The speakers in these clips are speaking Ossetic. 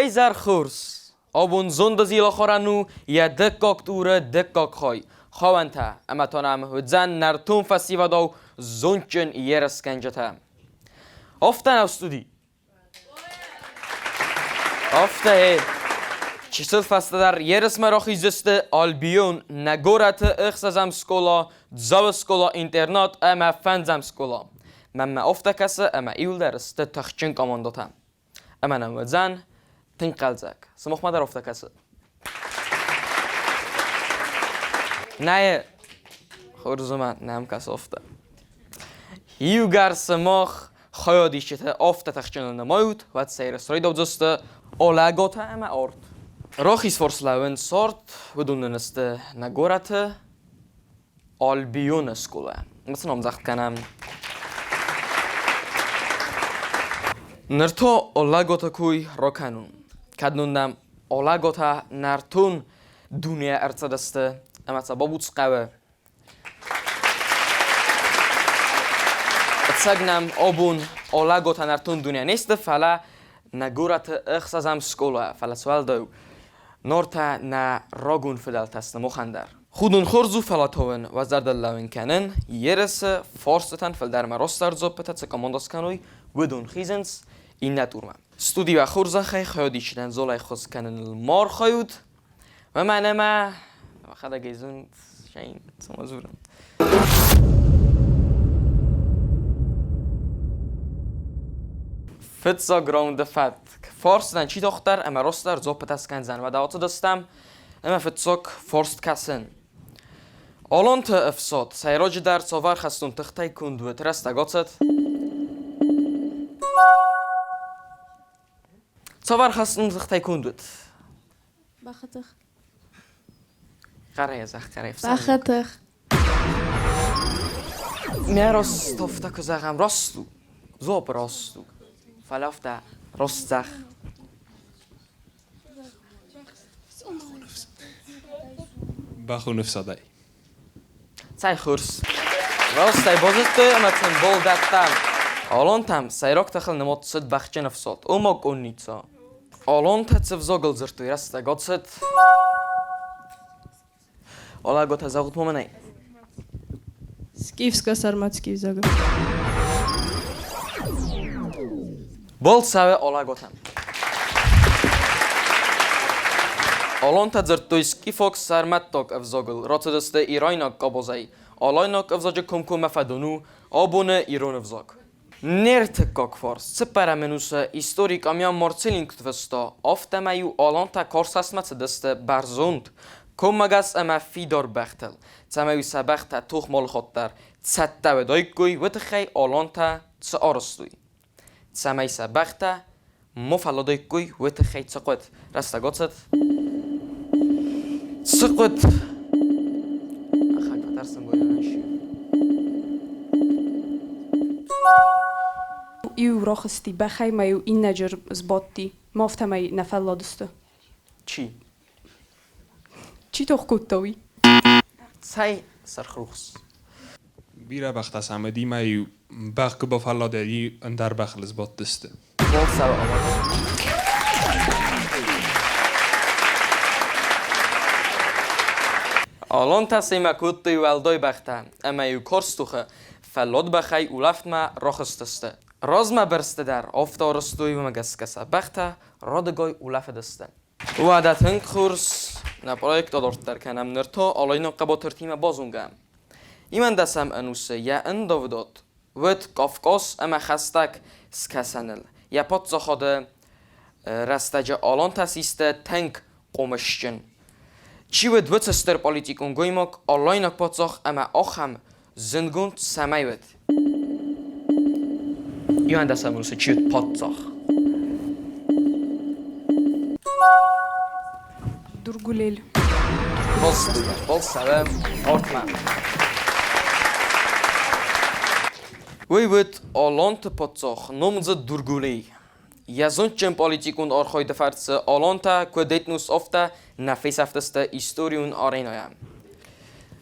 Изӕр хорз! Абон зондазилахорӕн у йӕ дыккаг туры дыккаг хай. Хауӕнтӕ ӕмӕ та нӕм уыдзӕн нӕртон фӕсивӕдау зондджын ерысгӕнджытӕ. Афтӕ нӕу студи? Афтӕ гъе. Чысыл фӕстӕдӕр ерысмӕ рахиздзысты Альбион, нӕ горӕты ӕхсӕзӕм скъола, Дзауы скъола-интернат ӕмӕ фӕндзӕм скъола. Мӕнмӕ афтӕ кӕсы, ӕмӕ иуылдӕр сты тыхджын командӕтӕ. Ӕмӕ нӕм уыдзӕн тынг хъӕлдзӕг. Сымахмӕ дӕр афтӕ кӕсы? Нӕ, хорз ӕмӕ нӕм кӕсы афтӕ. Иугӕр сымах хайадисджытӕ афтӕ тыхджыныл нымайут, уӕд сӕ райдайдзысты Олӕготӕ ӕмӕ Орт. Рахизфарс лӕууынц Орт, уыдон нын сты нӕ горӕты Альбионы скъола. Цы номдзагъд кӕнӕм? Ныр та Олӕготы кой ракӕнон. Кӕд нын нӕм Олӕготӕ нӕртон дуне ӕрцыдысты ӕмӕ сӕ бабуц хъӕуы. Ӕцӕг нӕм абон Олӕготӕ нӕртон дуне не сты, фӕлӕ нӕ горӕты ӕхсӕзӕм скъола, фӕлӕ цы уӕлдай у, Нартӕ нӕ рагон фыдӕлтӕ сты махӕн дӕр. Худун хорз у, фӕлӕ тауын уӕ зӕрдыл лӕууын кӕнын, ерысы фарстытӕн фылдӕрмӕ растдӕр дзуаппытӕ цы командӕ скӕной, уыдон хизынц иннӕ турмӕ. Студи уӕ хорзӕхӕй хайадисджытӕн дзолӕй хос кӕныныл ма архайут, уымӕн ӕмӕ мӕхӕдӕг ӕй зонд цӕмӕ дзурын. Фыццаг раунды фӕтк. Фарстытӕн чи тагъддӕр ӕмӕ растдӕр дзуаппытӕ скӕндзӕн, уӕдӕ ацыдыстӕм ӕмӕ фыццаг фарст кӕсын. Аланты ӕфсад сӕйраджыдӕр цавӕр хӕстон тыхтӕй конд уыд рӕстӕг ацыд? Цавӕр хӕстон тыхтӕй конд уыд? Бӕхы тых. Хъӕрӕй зӕгъ, хъӕрӕй. Бӕхы тых. Мӕ Ростов-та куы зӕгъӕм, раст у. Дзуапп раст у. Фӕлӕ афтӕ раст зӕгъ. Бӕхы ныфсадӕй. Цӕй хорз. Растӕй базыдтой ӕмӕ сын бол дӕттӕм. Алантӕм сӕйраг тыхыл нымад цыд бӕхджын ӕфсад, ома конница. Алантӕ цы взагыл дзырдтой рӕстӕг ацыд. Алӕготӕ зӕгъут ма мӕнӕй. Скифско-сарматский взаг. Бол цӕуы Алӕготӕм. Алантӕ дзырдтой скифаг сарматтаг ӕвзагыл, рацыдысты ирайнаг къабазӕй. Алайнаг ӕвзаджы комкоммӕ фӕдон у абоны ирон ӕвзаг. Не ртыккаг фарс цыппӕрӕм ӕнусы историк Амиан Марцелин куыд фыста, афтӕмӕй-иу алантӕ Карсасмӕ цыдысты бӕрзонд, коммӕгӕс ӕмӕ фидар бӕхтыл, цӕмӕй-иу сӕ бӕхтӕ тохмалхатдӕр цӕттӕ уыдаиккой, уый тыххӕй алантӕ цы арӕзтой? Цӕмӕй сӕ бӕхтӕ ма фӕлладаиккой, уый тыххӕй цы хъуыд? Рӕстӕг ацыд. Цы хъуыд? Ахӕм фӕтӕрсын Иу рахызти бӕхӕй ма иу иннӕджы сбадти, ма афтӕмӕй нӕ фӕлладысты. Чи? Чи тох кодта, уый? Цӕй сӕрхрухс. Бирӕ бӕхтӕ сӕмӕдимӕ-иу бӕх куы бафӕлладӕй, ӕндӕр бӕхыл сбадтысты. Алантӕ семӕ кодтой уӕлдай бӕхтӕ ӕмӕ-иу Корстухы фӕллад бӕхӕй улӕфтмӕ рахызтысты. Размӕ бырсты дӕр афтӕ арӕзтой, уымӕ гӕсгӕ сӕ бӕхтӕ радыгай улӕфыдысты. Уӕдӕ тынг хорз, нӕ проект адарддӕр кӕнӕм, ныр та алайнаг хъӕбатыртимӕ базонгӕ. Иуӕндӕсӕм ӕнусы йӕ ӕндӕвдад уыд Кавказ ӕмӕ Хӕстӕг Скӕсӕныл. Йӕ паддзахады рӕстӕджы алантӕ систы тынг хъомысджын. Чи уыд уыцы стыр политикон гоймаг, алайнаг паддзах ӕмӕ ахӕм зындгонд цӕмӕй уыд? Иуӕндӕсӕм ӕнусы чи уыд паддзах? Дургулель. Болсаве Ортман. Уый уыд Аланты паддзах, номдзыд Дургулей. Йӕ зондджын политикон архайды фӕрцы алантӕ куыд этнос, афтӕ нӕ фесӕфтысты историон аренӕйӕ.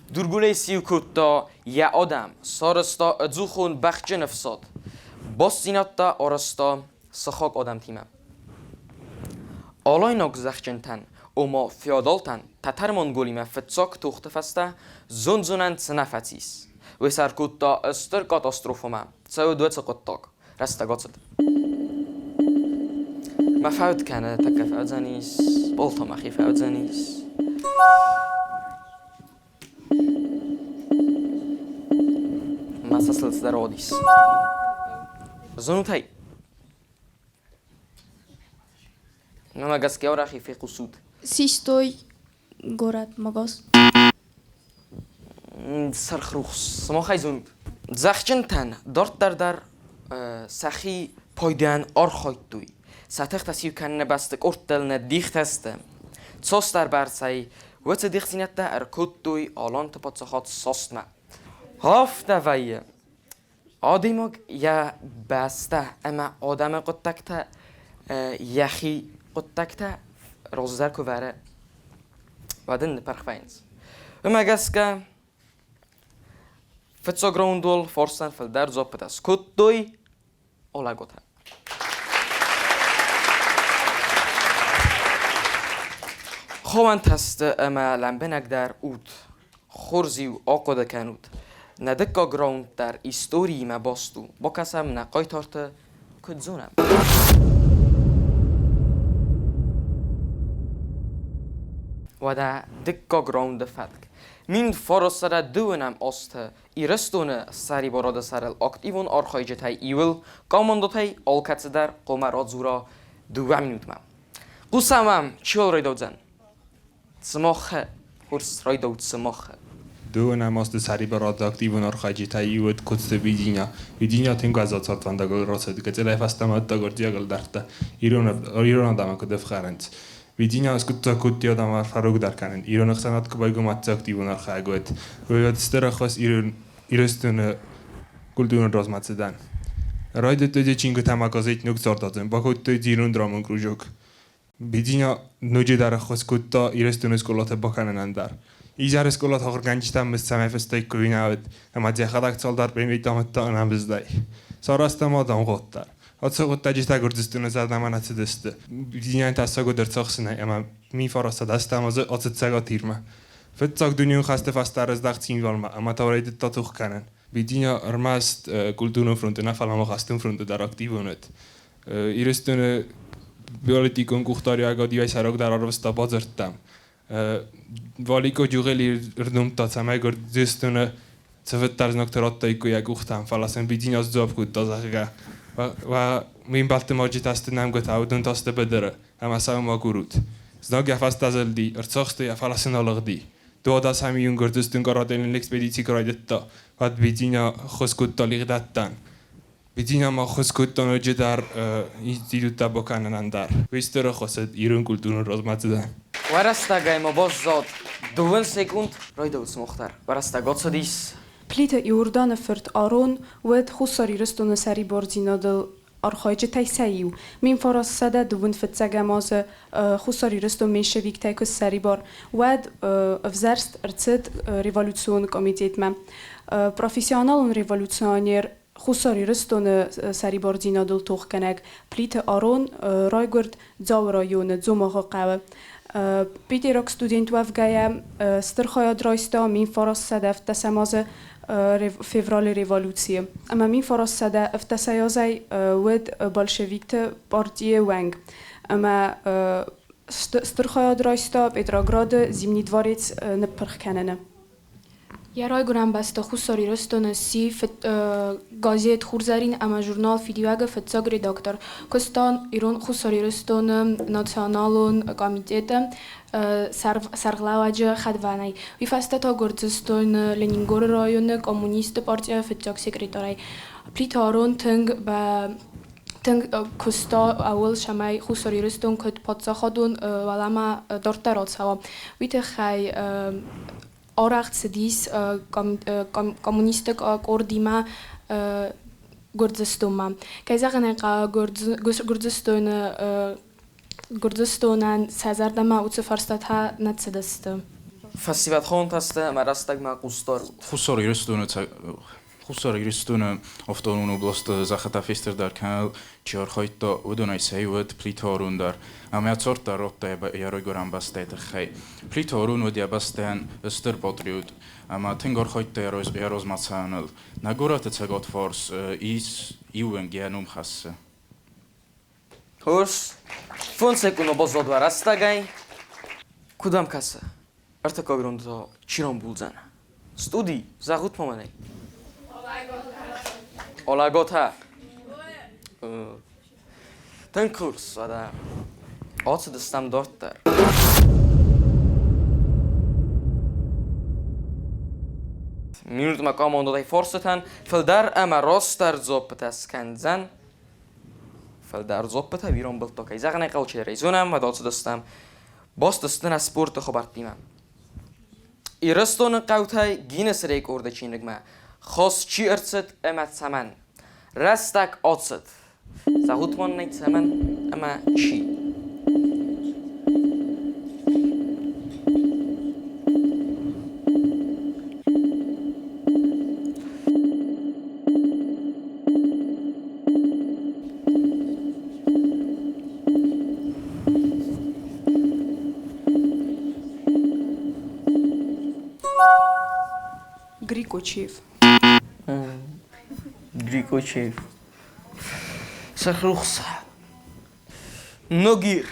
Дургулей сиу кодта йӕ адӕм, сарӕзта ӕдзухон бӕхджын ӕфсад, бастдзинӕдтӕ арӕзта сыхаг адӕмтимӕ. Алайнаг зӕхджынтӕн, ома феодалтӕн, тӕтӕр-монголимӕ фыццаг тохты фӕстӕ зонд-зонӕн цы нӕ фӕцис, уый сӕ ӕркодта стыр катастрофӕмӕ, цӕуы уыцы хъуыддаг. Рӕстӕг ацыд. Мӕ фӕуд кӕны, тӕккӕ фӕуыдзӕнис, пъолтӕ мӕхи фӕуыдзӕнис. Мӕ цӕстыл цыдӕр уадис. Зонут ӕй? Мӕнмӕ гӕсгӕ уӕрӕхи фехъусут. Систой горӕт Магас. Сырхрухс сымахӕй зонут. Зӕхджынтӕн дарддӕр дӕр сӕхи пайдайӕн архайдтой. Сӕ тыхтӕ сиу кӕныны бӕсты къордтыл ныддихтӕ сты. Цасдӕрбӕрцӕй уыцы дихдзинӕдтӕ ӕркодтой Аланты паддзахад састмӕ. Афтӕ вӕййы, Адӕймаг йӕ бӕстӕ ӕмӕ адӕмы хъуыддӕгтӕ йӕхи хъуыддӕгтӕ раздӕр куы вӕры, уӕд ын ныппырх вӕййынц. Уымӕ гӕсгӕ фыццаг раундыл фарстӕн фылдӕр дзуаппытӕ скодтой Олӕготӕ. Ховӕнтӕ сты ӕмӕ лӕмбынӕгдӕр ут, хорз-иу ахъуыды кӕнут. Нӕ дыккаг раунд дӕр историимӕ баст у. Бакӕсӕм нӕ хъайтарты куыд зонӕм. Уӕдӕ дыккаг раунды фӕтк. 1920 азты Ирыстоны сӕрибарады сӕрыл активон архайджытӕй иуыл командӕтӕй алкӕцыдӕр хъуамӕ радзура дыууӕ минутмӕ. Хъусӕм ӕм, чи уал райдаудзӕн? Сымах хорз райдаут сымах. Дыууынӕм азты сӕрибарады активон архайджытӕй иу уыд Коцты Видиня. Видиня тынг уӕззау цардвӕндагыл рацыд, гыццылӕй фӕстӕмӕ ӕддаггуырдзиагыл дардта, ирон адӕмы куыд ӕфхӕрынц. Видиня скъуыддзаг кодта адӕмы фӕрогдӕр кӕнын, ирон ӕхсӕнад куы байгом активон архайӕг уӕд. Уый уыд стыр ӕххуыс Ирыстоны культурон размӕцыдӕн. Райдыдтой дзы чингуытӕ ӕмӕ газет ног цардадзӕн, бакодтой дзы ирон драмон кружок. Бидзина ноджыдӕр ӕххуыс кодта Ирыстоны скъолатӕ бакӕнынӕн дӕр. Изӕры скъолаты ахуыргӕнджытӕм цӕмӕй фыстаиккой, нӕ уыд, ӕмӕ дзӕхӕлӕг цалдӕр премийы амыдта ӕнӕмыздӕй. Сарӕзта ма дамгъуат дӕр. Ацы хъуыддаджы Гуырдзыстоны зӕрдӕмӕ нӕ цыдысты. Бидзинайӕн тӕссаг уыд ӕрцахсынӕй ӕмӕ 1910 азы ацыд Цӕгат Ирмӕ. Фыццаг дунеон хӕсты фӕстӕ ӕрыздӕхт Цхинвалмӕ ӕмӕ та райдыдта тох кӕнын. Бидзина ӕрмӕст культурон фронты нӕ, фӕлӕ ма хӕстон фронты дӕр активон уыд. Ирыстоны политикон къухдариуӕгад иуӕй сӕйрагдӕр арвыста бадзырдтӕм. Валико Джугъели ӕрдомдта, цӕмӕй Гуырдзыстоны цыфыддӕр знӕгты радтаиккой йӕ къухтӕм, фӕлӕ сын Бидзина сдзуапп кодта, зӕгъгӕ, ме мбӕлтты марджытӕ сты нӕмгуытӕ, уыдон та сты быдыры, ӕмӕ сӕ уым агурут. Знаг йӕ фӕстӕ зылди, ӕрцахстой йӕ, фӕлӕ сын алыгъди. Дуадӕсӕм июнь Гуырдзыстон горӕтӕн экспедици куы райдыдта, уӕд Бидзина ххуыс кодта лигъдӕттӕн. Бидзина ма ӕххуыс кодта ноджыдӕр институттӕ бакӕнынӕн дӕр. Уый стыр ӕххуыс уыд ирон культурон размӕцыдӕн. Уӕрӕстӕгӕй ма баззад дыууын секунд райдӕут сымах дӕр. Уӕрӕстӕг ацыдис. Плиты Иорданы фырт Арон уыд Хуссар Ирыстоны сӕрибардзинадыл архайджытӕй сӕ иу. 1925 фыццӕгӕм азы Хуссар Ирыстон меньшевиктӕй куы ссӕрибар, уӕд ӕвзӕрст ӕрцыд революцион комитетмӕ. Профессионалон революционер Хуссар Ирыстоны сӕрибардзинадыл тохгӕнӕг Плиты Арон райгуырд Дзауы районы Дзомагъы хъӕуы. Питераг студент уӕвгӕйӕ, стыр хайад райста 1917 азы февралы революцийы. Ӕмӕ 1917 азӕй уыд большевикты партийы уӕнг. Ӕмӕ стыр хайад райста Петрограды Зимний дворец ныппырх кӕныны. Йӕ райгуырӕн бӕстӕ Хуссар Ирыстоны сси газет «Хурзӕрин» ӕмӕ журнал «Фидиуӕг-ы» фыццаг редактор. Куыста Хуссар Ирыстоны националон комитеты сӕргълӕууӕджы хӕдвӕнӕй. Уый фӕстӕ та Гуырдзыстоны Ленингоры районы коммунистты партийы фыццаг секретарӕй. Плиты Арон тынг тынг куыста ууыл, цӕмӕй Хуссар Ирыстон куыд паддзахадон уӕлӕмӕ дарддӕр ацӕуа. Уый тыххӕй арӕх цыдис коммунистты къордимӕ Гуырдзыстонмӕ. Кӕй зӕгъын ӕй хъӕуы, Гуырдзыстоны Гуырдзыстонӕн сӕ зӕрдӕмӕ уыцы фарстатӕ нӕ цыдысты. Фӕсивӕд хонтӕ сты ӕмӕ рӕстӕгмӕ хъусдарут. Хуссар Ирыстоны. Хуссар Ирыстоны автономон областы дзӕхӕтӕ фестырдӕр кӕныныл чи архайдта, уыдонӕй сӕ иу уыд Плиты Арон дӕр. Ӕмӕ цард дӕр радта йӕ райгуырӕн бӕстӕйы тыххӕй. Плиты Арон уыд йӕ бӕстӕйӕн стыр патриот ӕмӕ тынг архайдта йӕ размӕ цӕуыныл. Нӕ горӕты цӕгатфарс ис иу уынг, йӕ ном хӕссы. Хорз. Фондз секунды баззад уӕ рӕстӕгӕй. Куыд ӕм кӕсы? Ӕртыккаг раунд та чи рамбулдзӕн? Студи, зӕгъут ма мӕнӕй. Олаготӕ. Тынг курс, уӕдӕ. Ацыдыстӕм дарддӕр. Минутмӕ командӕтӕй фарстытӕн фылдӕр ӕмӕ растдӕр дзуаппытӕ скӕндзӕн. Фылдӕр дзуаппытӕ ирон былтыл кӕй зӕгъын ӕй хъӕуы, чидӕр ӕй зонӕм, уӕд ацыдыстӕм. Баст сты нӕ спорты хабӕрттимӕ. Ирыстоны хъӕутӕй Гиннесы рекорды чиныгмӕ хос чи ӕрцыд ӕмӕ цӕмӕн? Рӕстӕг ацыд. Зӕгъут ма нын ӕй цӕмӕн ӕмӕ чи? Грикочиев. Грикочиев. Сӕррухс. Ногир.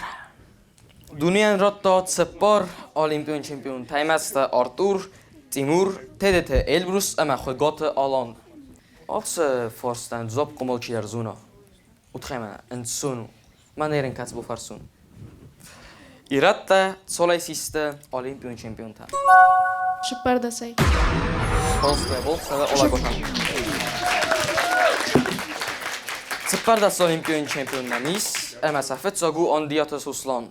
Дунейӕн радта цыппар олимпион чемпион Таймӕзты Артур, Тимур, Тедеты Эльбрус ӕмӕ Хуыгаты Алан. Ацы фарстӕн дзуапп хъуамӕ алчидӕр зона. Утхӕмӕ ӕнцон у. Мӕнӕ кӕцы бафӕрсун. Ирӕттӕ цолӕй систы олимпион чемпионтӕ. Цыппӕрдӕсӕй. Цыппӕрдӕс олимпион чемпион нӕм ис, ӕмӕ сӕ фыццаг у Андиаты Сослан.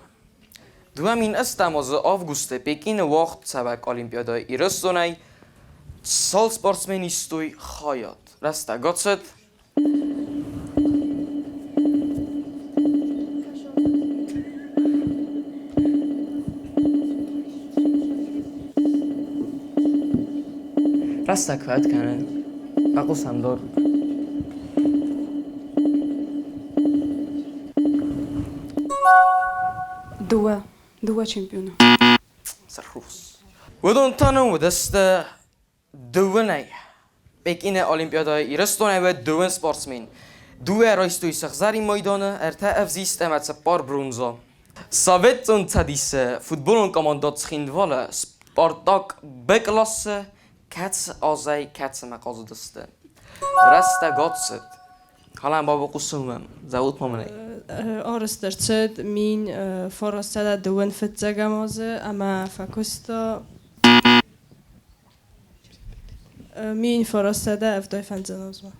2008 азы августы Пекины уагъд цӕуӕг Олимпиадӕйы Ирыстонӕй цал спортсмен истой хайад. Рӕстӕг ацыд. Рӕстӕг фӕд кӕны. Фӕхъусӕм дӕр. Дыууӕ. Дыууӕ чемпионы. Сырхрухс. Уыдон та нын уыдысты Дыууынӕй. Пекины Олимпиадӕйы Ирыстонӕй уыд дыууын спортсмен. Дыууӕ райстой сыгъзӕрин майданы, ӕртӕ ӕвзист ӕмӕ цыппар бронза. Советон Цӕдисы футболон командӕ Цхинвалы «Спартак» Б классы кӕцы азӕй кӕцымӕ хъазыдысты? Рӕстӕг ацыд. Халӕн бабахъусын уӕм. Зӕгъут ма мын ӕй. Арӕзт ӕрцыд 1931 азы ӕмӕ фӕкуыста 1975 азмӕ.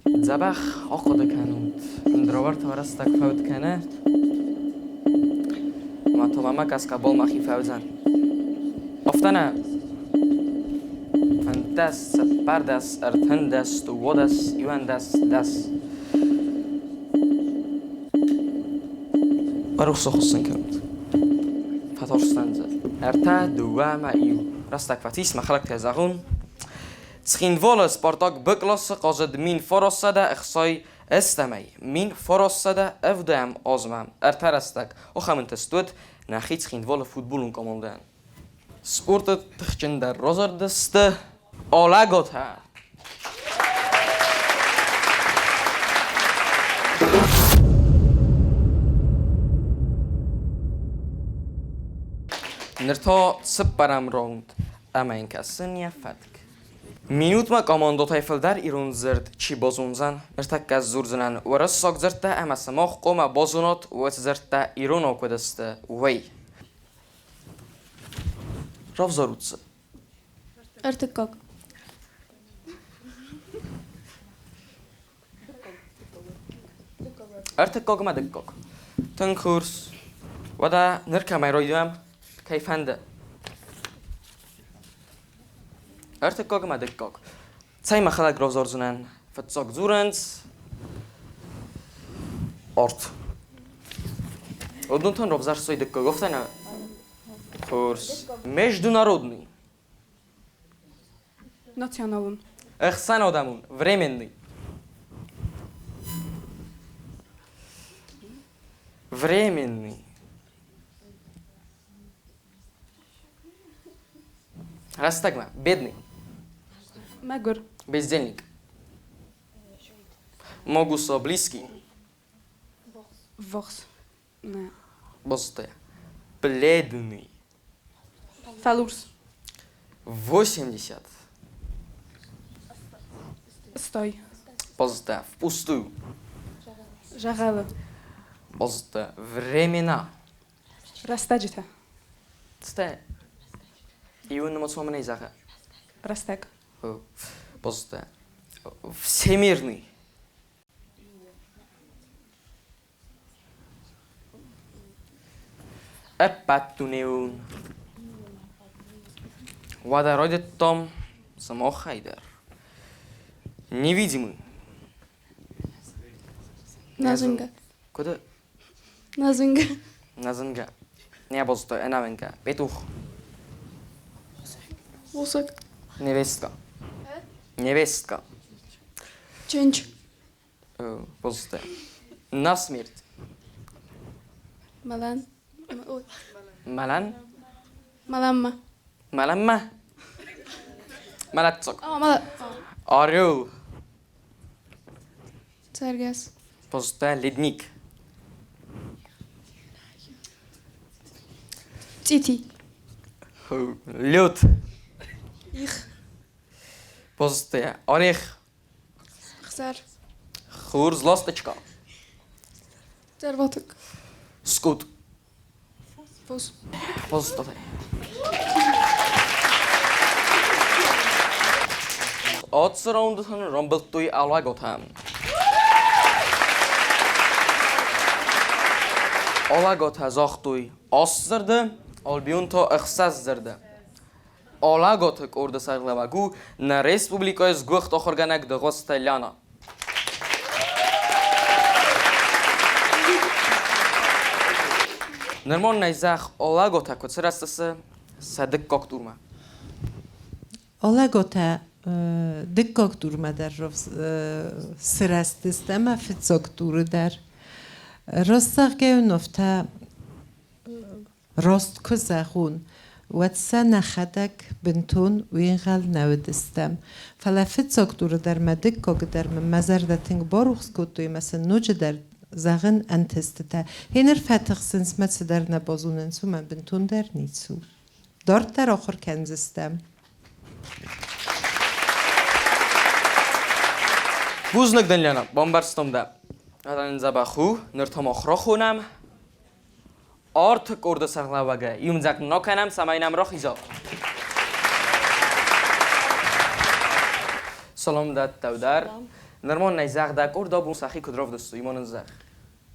Дзӕбӕх ахъуыды кӕнут. Ӕндӕр рӕстӕг фӕуд кӕны. Ма та мӕмӕ гӕсгӕ бол мӕхи фӕуыдзӕн. Афтӕ нӕ? 15, 14, 13, 12, 11, 10. Барухсы хуыссын кӕнут. Фӕтарстӕн дзы. Ӕртӕ, дыууӕ ӕмӕ иу. Рӕстӕг фӕцис, мӕ хӕлӕгтӕ зӕгъон. Цхинвалы Спартак Б классы хъазыд 1968-ӕй 1970 азмӕ. Ӕртӕ рӕстӕг ахӕм ӕнтыст уыд нӕхи Цхинвалы футболон командӕйӕн. Спорты тыхджындӕр разӕрдысты Алӕгатӕ. Ныр та цыппӕрӕм раунд ӕмӕ йын кӕсын йӕ фӕтк. Минутмӕ командӕтӕй фылдӕр ирон дзырд чи базондзӕн, ныртӕккӕ дзурдзынӕн уырыссаг дзырдтӕ ӕмӕ сымах хъуамӕ базонат, уыцы дзырдтӕ иронау куыд сты, уый. Равзарут дзы. Ӕртыккаг. Ӕртыккаг ӕмӕ дыккаг. Тынг хорз. Уӕдӕ ныр кӕмӕй райдайӕм? Кӕй фӕнды? Ӕртыккаг ӕмӕ дыккаг. Цӕй мӕхӕдӕг равзардзынӕн. Фыццаг дзурынц арт. Уыдон равзӕрстой дыккаг, афтӕ нӕ? Хорз. Международный. Националон. Ӕхсӕнадӕмон, временный. Временный. Рӕстӕгмӕ. Бедный. Мӕгуыр. Бездельник. Могусо близкий. Ввахс. Нӕ. Бостӕ. Бледный. Фӕлурс. 80. Стой. Бостӕ. Впустую. Дзӕгъӕлы. Бостӕ. Времена. Рӕстӕджытӕ. Стӕ. Иу нымӕцон мын ӕй зӕгъы. Рӕстӕг. Бостӕ. Всемирный. Ӕппӕтдунеон. Уӕдӕ райдыдтам сымахӕй дӕр. Невидимый. Нӕзынгӕ. Куыд? Нӕзынгӕ. Нӕзынгӕ. Не бозтой, ӕнӕвӕнгӕ. Петух. Усаг. Невестка. Невестка. Чендж. Бозтой. На смерть. Мӕлӕн. Мӕлӕн? Мӕлӕнмӕ. Мӕлӕнмӕ? Мӕлӕтдзаг. О, Орел. Цӕргӕс. Бозтой. Ледник. Цъити. Лед. Их. Бозтой. Орех. Ӕхсӕр. Хурз ласточка. Зӕрватыкк. Скот. Фос. Бозтой. Ацы раунды рамбылдтой Алаготӕ. Алаготӕ загътой аст дзырды, Альбион та 6 дзырды. Алаготы къорды сӕргълӕууӕг у нӕ республикӕйы сгуыхт ахуыргӕнӕг Дыгъуызты Ляна. Нырма нӕ зӕхх Алаготӕ куыд сырӕзтысты сӕ дыккаг турмӕ? Алаготӕ дыккаг турмӕ дӕр сырӕзтысты ӕмӕ фыццаг туры дӕр. Раст зӕгъгӕ, афтӕ раст куы зӕгъон, уӕд сӕ нӕхӕдӕг бынтон уе нхъӕл нӕ уыдыстӕм. Фӕлӕ фыццаг туры дӕр мӕ дыккаг дӕр мын мӕ зӕрдӕ тынг барухс кодтой ӕмӕ сын ноджыдӕр зӕгъын ӕнтыстытӕ. Гъеныр фӕтыхсынц мӕ цыдӕр нӕ базонынц, уымӕн бынтондӕр ницы у. Дарддӕр ахуыр кӕндзыстӕм. Бузныг дын, Лена, бамбӕрстон дӕ. Адӕн дзӕбӕх у, ныр та мах рахонӕм. Арты къорды сӕргълӕууӕгӕй иумдзаг накӕнӕм, цӕмӕй нӕм рахиза. Салам дӕттӕу дӕр. Нырма нӕ зӕгъ дӕ къорд абон сӕхи куыд равдыстой, ма нын зӕгъ.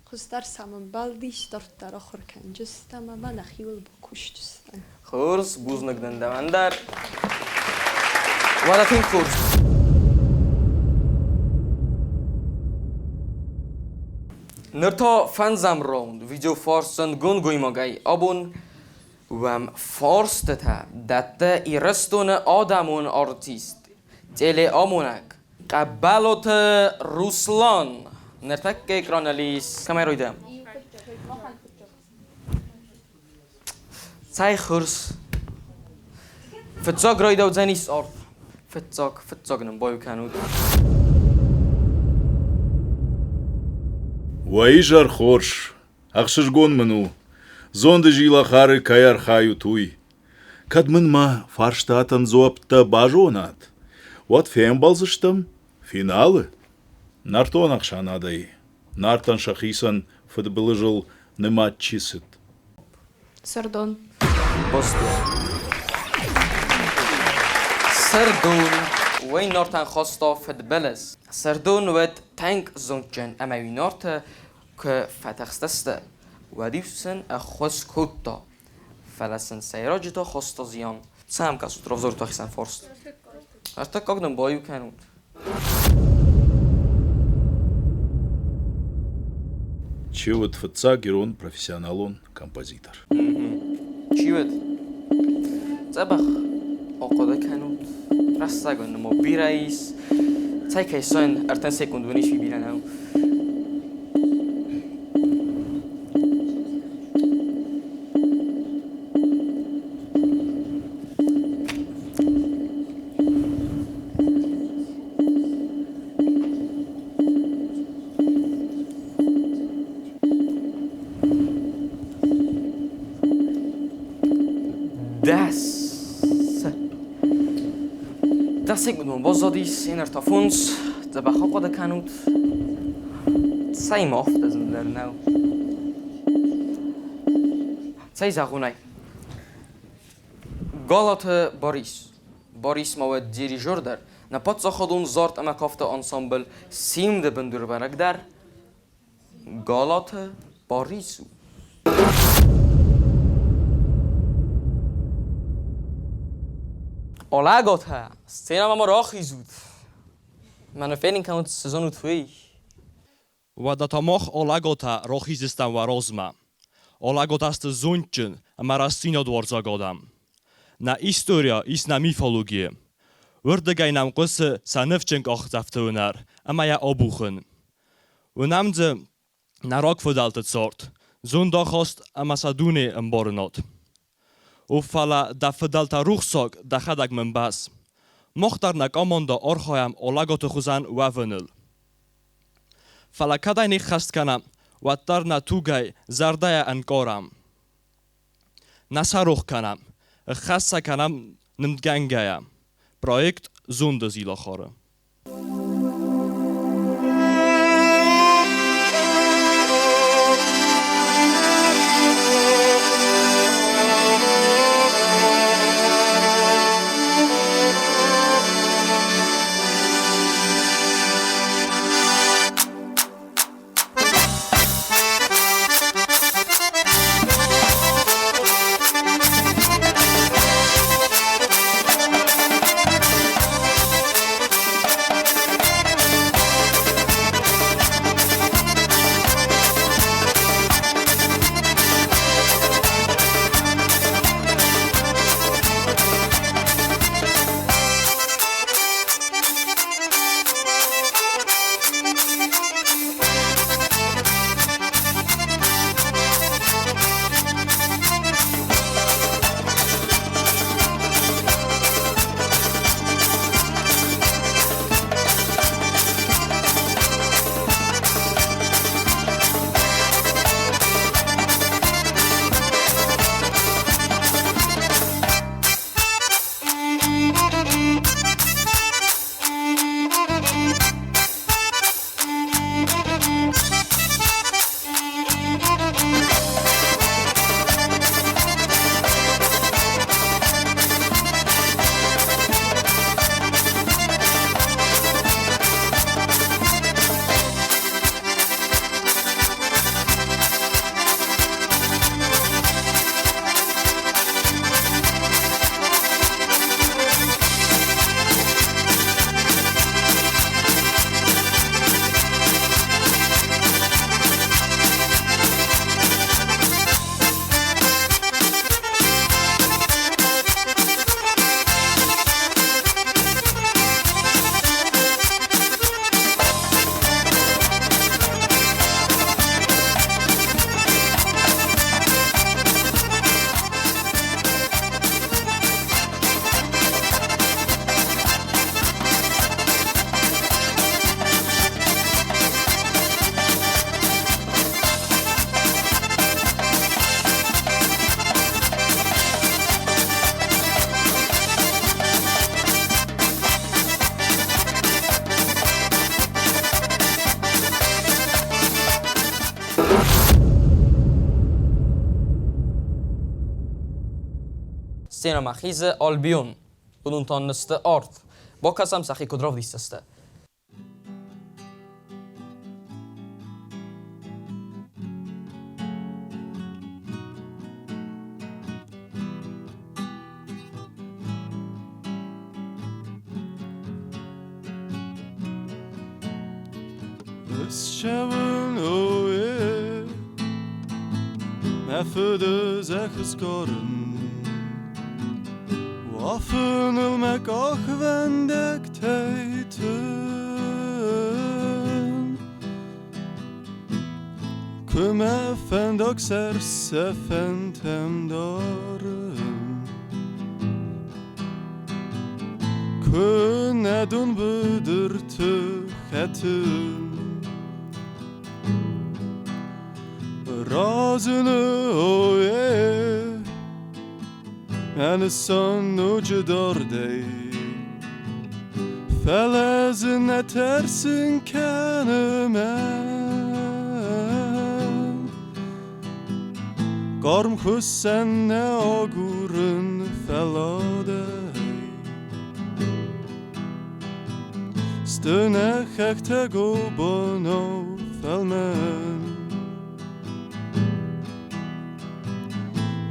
Хуыздӕр сӕм ӕмбӕлдис, дарддӕр ахуыр кӕнджыстӕм ӕмӕ нӕхиуыл бакусджыстӕм. Хорз, бузныг дын дӕуӕн дӕр. Уӕдӕ тынг хорз. Ныр та фӕндзӕм раунд видеофарсӕн гунгоймагӕй абон уӕм фарстытӕ дӕтты Ирыстоны адӕмон артист, телеамонӕг Хъӕбӕлоты Руслан. Ныртӕккӕ экраныл ис кӕмӕй райдайӕм? Цӕй хорз. Фыццаг райдаудзӕнис арт. Фыццаг, фыццаг нын баиу кӕнут. Уӕ изӕр хорз, ӕхсызгон мын у, зонды зилахары кӕй архайут, уый. Кӕд мын мӕ фарстатӕн дзуӕпттӕ базонат, уӕд фембӕлдзыстӕм финалы. Нӕртон ӕхсӕнадӕй Нартӕн сӕхицӕн фыдбылызыл нымад чи цыд? Сырдон. Бостон. Сырдон уый Нартӕн хаста фыдбылыз. Сырдон уыд тынг зондджын ӕмӕ уый Нарты куы фӕтыхстысты, уӕд-иу сын ӕххуыс кодта. Фӕлӕ сын сӕйраджы та хаста зиан. Цӕм кӕсут, равзарут уӕхицӕн фарст. Ӕртыккаг нын баиу кӕнут. Чи уыд фыццаг ирон профессионалон композитор? Чи уыд? Дзӕбӕх ахъуыды кӕнут. Рӕстӕг нын бирӕ ис. Цӕй кӕсон, 30 секунд уын ис бирӕ нӕу. Дӕс. 10 секунд уын баззадис, иннӕ та фондз. Дзӕбӕх ахъуыды кӕнут. Цӕй ма афтӕ зындӕр нӕу. Цӕй зӕгъон ӕй. Галаты Борис. Борис ма уӕд дирижер дӕр, нӕ паддзахадон зард ӕмӕ кафты ансамбль Симды бындурвӕрӕг дӕр Галаты Борис у. Алӕгатӕ, сценӕмӕ ма рахизут. Мӕнӕ фенын кӕнут, цы зонут, уый. Уӕдӕ та мах Алӕгатӕ рахиздзыстӕм уӕ размӕ. Алӕгатӕ сты зондджын ӕмӕ рӕстдзинадуарзаг адӕм. Нӕ историйӕ ис нӕ мифологийы. Уырдыгӕй нӕм хъуысы сӕ ныфсджын къахдзӕфты уынӕр ӕмӕ йӕ абухын. Уынӕм дзы нӕ рагфыдӕлты цард, зондахаст ӕмӕ сӕ дуне ӕмбарынад. О, фӕлӕ дӕ фыдӕлтӕ рухсаг, дӕхӕдӕг мын бӕз. Мах дӕр нӕ командӕ архайӕм Алӕгаты хуызӕн уӕвыныл. Фӕлӕ кӕд ӕй не ххӕст кӕнӕм, уӕддӕр нӕ тугӕй, зӕрдӕйӕ ӕнкъарӕм. Нӕ сӕ рох кӕнӕм, ӕххӕст сӕ кӕнӕм нымдгӕнгӕйӕ. Проект «Зонды зилахары». Сценӕмӕ хизы Альбион. Уыдон та нысты арт. Бакӕсӕм сӕхи куыд равдисдзысты. Ссӕуын ое, мӕ фыды зӕхх скорын. Уафыныл мӕ къахвӕндӕгтӕй тырнын. Куы мӕ фӕндаг сӕрсӕфӕнтӕм дарын, Куы нӕ донбыдырты хӕтын. Разыны ое, Мӕ нысан ноджы дардӕй, Фӕлӕ дзы нӕ тӕрсын кӕны мӕн. Хъарм хуыссӕн нӕ агурын фӕлладӕй. Сты нӕ хӕхтӕ гобанау фӕлмӕн.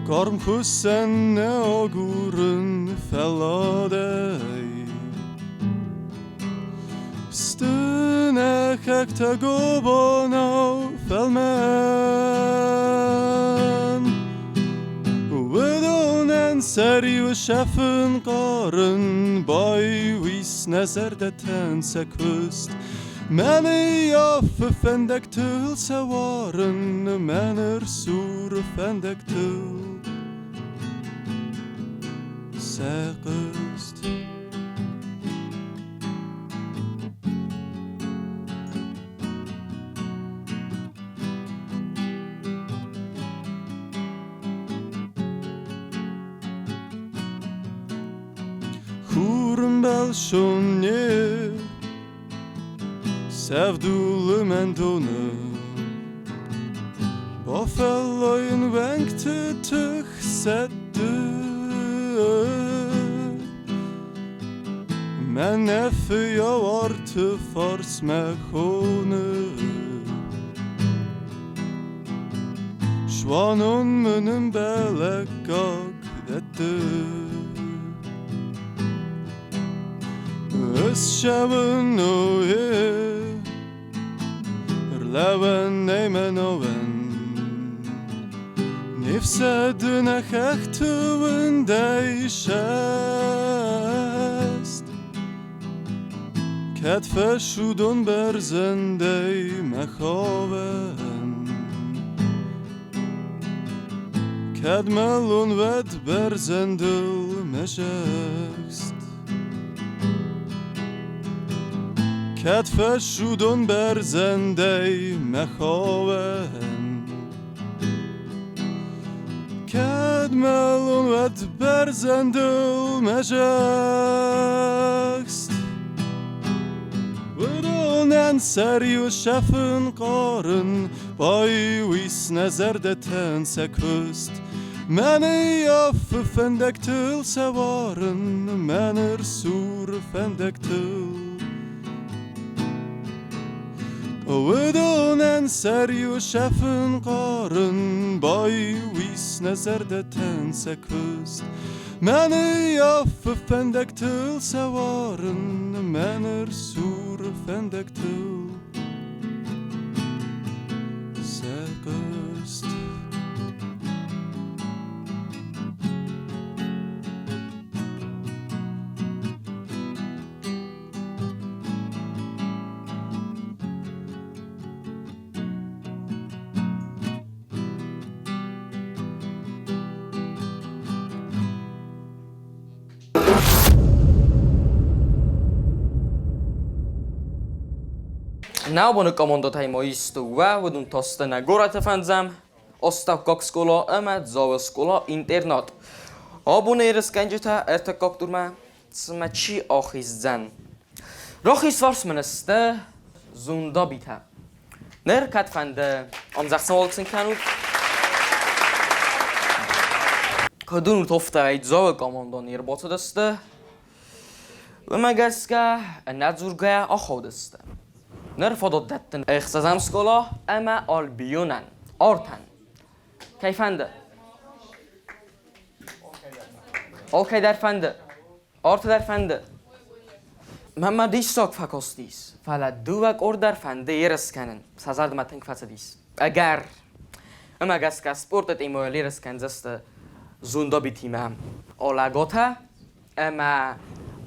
Хъарм хуыссӕн нӕ агурын фӕлладӕй. Сты нӕ хӕхтӕ гобанау фӕлмӕн. Уыдонӕн сӕ риуы сӕфын хъарын, Байуис нӕ зӕрдӕтӕн сӕ куыст. Мӕн ӕййафы фӕндӕгтыл сӕ уарын, Мӕн ӕрсуры фӕндӕгтыл сӕ хъызт. Хурмбӕлсон не сӕвдулы мӕн доны, Бафӕллайын уӕнгты тых сӕтты. Мӕнӕ фыййау арты фарсмӕ хоны. Суанон мын ӕмбӕлӕггаг дӕтты. Ыссӕуын рлӕууӕн нӕй мӕнӕуӕн. Не фсӕды нӕ хӕхты уындӕй саст. Кӕд фӕсудон бӕрзӕндӕй мӕ ховӕн, Кӕд мӕлон, уӕд бӕрзӕндыл мӕ зӕхст. Кӕд фӕсудон бӕрзӕндӕй мӕ ховӕн, Кӕд мӕлон, уӕд бӕрзӕндыл мӕ зӕхст. Уыдонӕн сӕ риуы сӕфын хъарын, Байуис нӕ зӕрдӕтӕн сӕ куыст. Мӕн ӕййафы фӕндӕгтыл сӕ уарын, Мӕн ӕрсуры фӕндӕгтыл. Уыдонӕн сӕ риуы сӕфын хъарын, Байуис нӕ зӕрдӕтӕн сӕ куыст. Мӕн ӕййафы фӕндӕгтыл сӕ уарын, Мӕн ӕрсуры фӕндӕгтыл сӕ хъызт. Нӕ абоны командӕтӕй ма ис дыууӕ, уыдон та сты нӕ горӕты фӕндзӕм астӕуккаг скъола ӕмӕ Дзауы скъола-интернат. Абоны ерысгӕнджытӕ ӕртыккаг турмӕ цымӕ чи ахиздзӕн? Рахизфарс мын сты зундабитӕ. Ныр кӕд фӕнды ӕмдзӕхсӕн сын кӕнут. Куыд уынут, афтӕ Дзауы командон ӕрбацыдысты. Уымӕ гӕсгӕ ӕнӕдзургӕйӕ ахаудысты. Ныр фадат дӕттын ӕхсӕзӕм скъола ӕмӕ Альбионӕн, артӕн. Кӕй фӕнды? Алкӕй дӕр фӕнды. Арты дӕр фӕнды. Мӕнмӕ диссаг фӕкастис, фӕлӕ дыууӕ къорд дӕр фӕнды ерыс кӕнын. Сӕ зӕрдӕмӕ тынг фӕцыдис. Ӕгӕр. Ӕмӕ гӕсгӕ спорты темӕйыл ерыс кӕндзысты зондабитимӕ. Алӕгатӕ ӕмӕ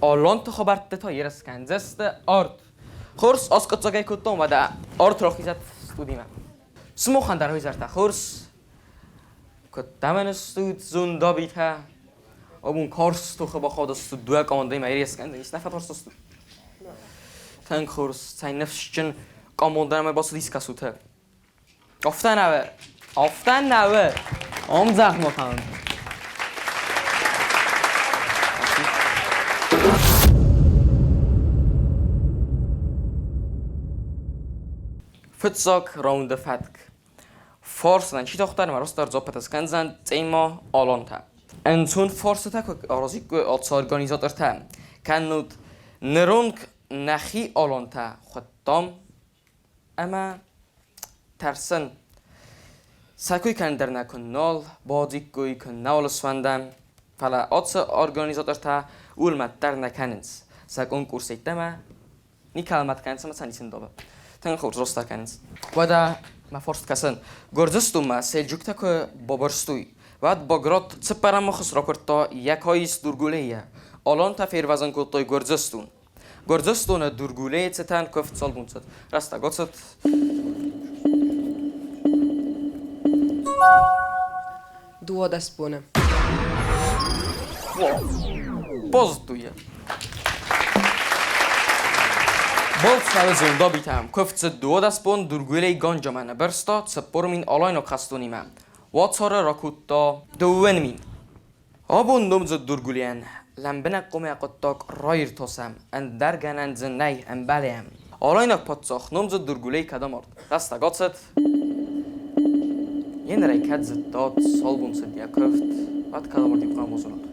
Аланты хабӕртты та ерыс кӕндзысты арт. Хорз, аскъуыддзагӕй кодтон, уӕдӕ арт рахизӕд студимӕ. Сымахӕн дӕр уый зӕрдӕ хорз, куыд дӕмӕн стут зундабитӕ, абон карз тохы бахаудыстут дыууӕ командӕимӕ ерыс кӕндзӕнис, нӕ фӕтарстыстут? Тынг хорз, цӕй ныфсджын командӕмӕ бацыдис кӕсутӕ. Афтӕ нӕ афтӕ нӕ ӕмдзӕгъд ма кӕнын. Фыццаг раунды фӕтк. Форсынӕн чи тохтар, ӕмӕ растдӕр дзуаппытӕ скӕндзӕн цъема алантӕ. Ӕнцон фарстытӕ куы аразиккой ацы организатортӕ, кӕннод ныронг нӕхи алантӕ хуыдтам ӕмӕ тӕрсын, сӕ кой кӕнын дӕр нӕ куы нал бадзиккой, куы нал сфӕндӕм, фӕлӕ ацы организатортӕ ууыл мӕт дӕр нӕ кӕнынц. Сӕ конкурс йеддӕмӕ никӕмӕ мӕт кӕнынц ӕмӕ сӕ ницы ндавы. Тынг хорз ростӕ кӕнынц. Уӕдӕ мӕ фарст кӕсын, Гуырдзыстонмӕ сельджуктӕ куы бабырстой, уӕд Баграт цыппӕрӕмы хыз ракуырдта йӕ каис Дургулейӕ. Алантӕ фервӕзын кодтой Гуырдзыстон. Гуырдзыстоны Дургулейы цытӕн куывд цалбон цыд? Рӕстӕг ацыд. 12 боны. Базыдтой йӕ. Балцнӕлы зондабитӕм куывд цыд 12 бон Дургулей Ганджамӕ ныббырста 40 000 алайнаг хӕстонимӕ. Уацары ракодта 2 000. Абон номдзыд Дургулийӕн лӕмбынӕг хъуамӕ хъуыддаг раиртасӕм, ӕндӕр гӕнӕн дзы нӕй, ӕмбӕлӕм. Алайнаг паддзах номдзыд Дургулей кӕд амард? Рӕстӕг ацыд. Еныр ӕй кӕд зыдтат, цал бон цыд йӕ куывд, уӕд кӕд амарди хъуамӕ базонат.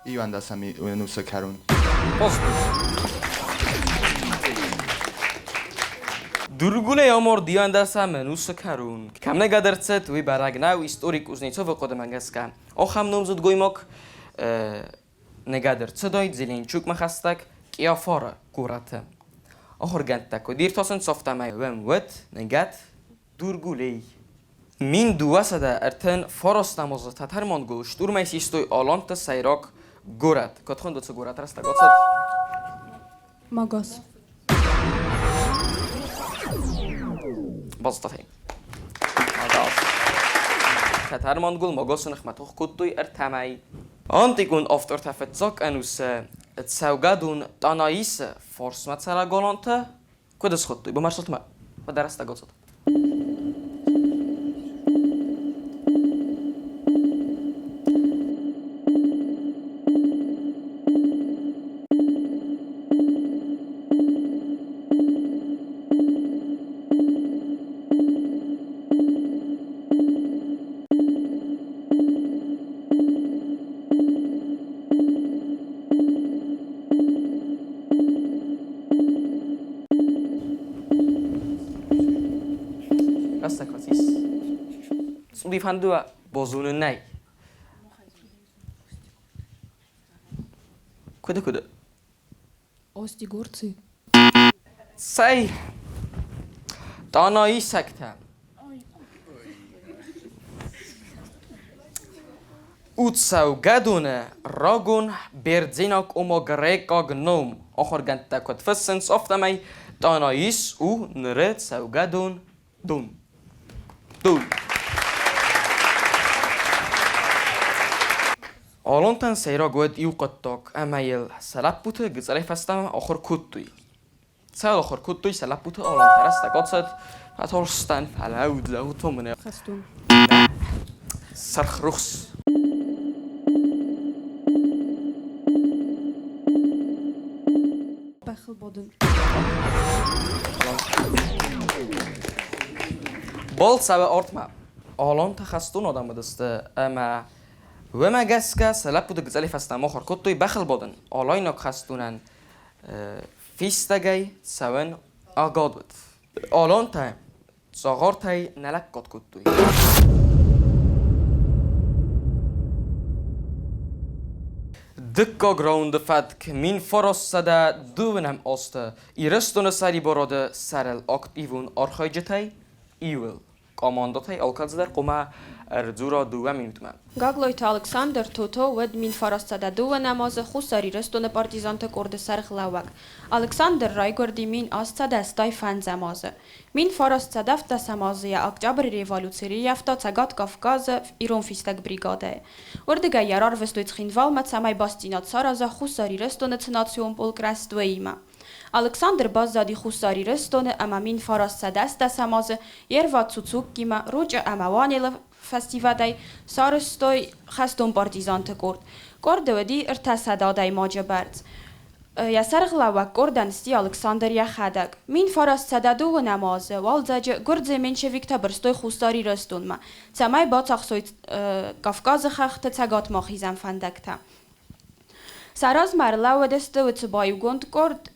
Иуӕндӕсӕм ӕнусы кӕрон. Дургулей амард иуӕндӕсӕм ӕнусы кӕрон. Кӕм ныгӕд ӕрцыд, уый бӕрӕг нӕу историк Кузнецовы хъуыдымӕ гӕсгӕ. Ахӕм номдзыд гоймаг ныгӕд ӕрцыдаид Зеленчукмӕ хӕстӕг Киафары горӕты. Ахуыргӕндтӕ куыд иртасынц, афтӕмӕй уым уыд ныгӕд Дургулей. 1239 азы тӕтӕр-монгол штурмӕй систой аланты сӕйраг горӕт. Куыд хуынд уыцы горӕт рӕстӕг ацыд? Магас. Базыдтат ӕй. Магас. Тӕтӕр-монгол Магасы ныхмӕ тох кодтой ӕртӕ мӕй. Антикон автортӕ фыццаг ӕнусы цӕугӕдон Танаисы фарсмӕ цӕрӕг алантӕ куыд схуыдтой? Бамарсылтмӕ дӕ рӕстӕг ацыд. Рӕстӕг фӕцис. Цъуди фӕндуа бозонын нӕй. Куыды куыды? Остигорцы. Цӕй, Танаисӕгтӕ. У цӕугӕдоны рагон бердзенаг ома грекъаг ном. Ахуыргӕндтӕ куыд фыссынц, афтӕмӕй Танаис у ныры цӕугӕдон Дон. Дон. Алантӕн сӕйраг уыд иу хъуыддаг, ӕмӕ йыл сӕ лӕппуты гыццылӕй фӕстӕмӕ ахуыр кодтой. Цӕуыл ахуыр кодтой сӕ лӕппуты алантӕ рӕстӕг ацыд, фӕтарстӕн, фӕлӕуд, лӕгъуытон мын Хӕстон. Сырх рухс. Бӕхыл бадын. Балцӕуы артмӕ. Алантӕ хӕстон адӕм уыдысты ӕмӕ уымӕ гӕсгӕ сӕ лӕппуты гыццылӕй фӕстӕмӕ ахуыр кодтой бӕхыл бадын. Алайнаг хӕстонӕн фистӕгӕй цӕуын ӕгад уыд. Алантӕ Дзӕгъӕртӕй нӕ лӕггад кодтой. Дыккаг раунды фӕтк 1920 азты Ирыстоны сӕрибарады сӕрыл активон архайджытӕй иуыл. Командӕтӕй алкӕцыдӕр хъуамӕ Ӕрдзура 2 минутмӕ. Гаглойты Алыксандр, Тото, уыд 1902 азы Хуссар Ирыстоны партизанты къорды сӕргълӕууӕг. Алыксандр райгуырди 1885 азы. 1917 азы йӕ Октябры революци рыййӕфта Цӕгат Кавказы ирон фистӕг бригадӕйы. Уырдыгӕй йӕ рарвыстой Цхинвалмӕ, цӕмӕй бастдзинад сараза Хуссар Ирыстоны цы национ полк рӕзт, уыимӕ. Алыксандр баззади Хуссар Ирыстоны ӕмӕ 1918 азы йе рвад Цуцуккимӕ, Ручъы ӕмӕ Уанелы фӕсивӕдӕй сарӕзтой хӕстон партизанты къорд. Къорды уыди 300 адӕймаджы бӕрц. Йӕ сӕргълӕууӕг къордӕн сси Алыксандр йӕхӕдӕг. 1920 азы уалдзӕджы гуырдзы меньшевиктӕ бырстой Хуссар Ирыстонмӕ, цӕмӕй бацахсой Кавказы хӕхты цӕгатмӕ хизӕн фӕндӕгтӕ. Сӕ размӕ ӕрлӕууыдысты уыцы баиугонд къорд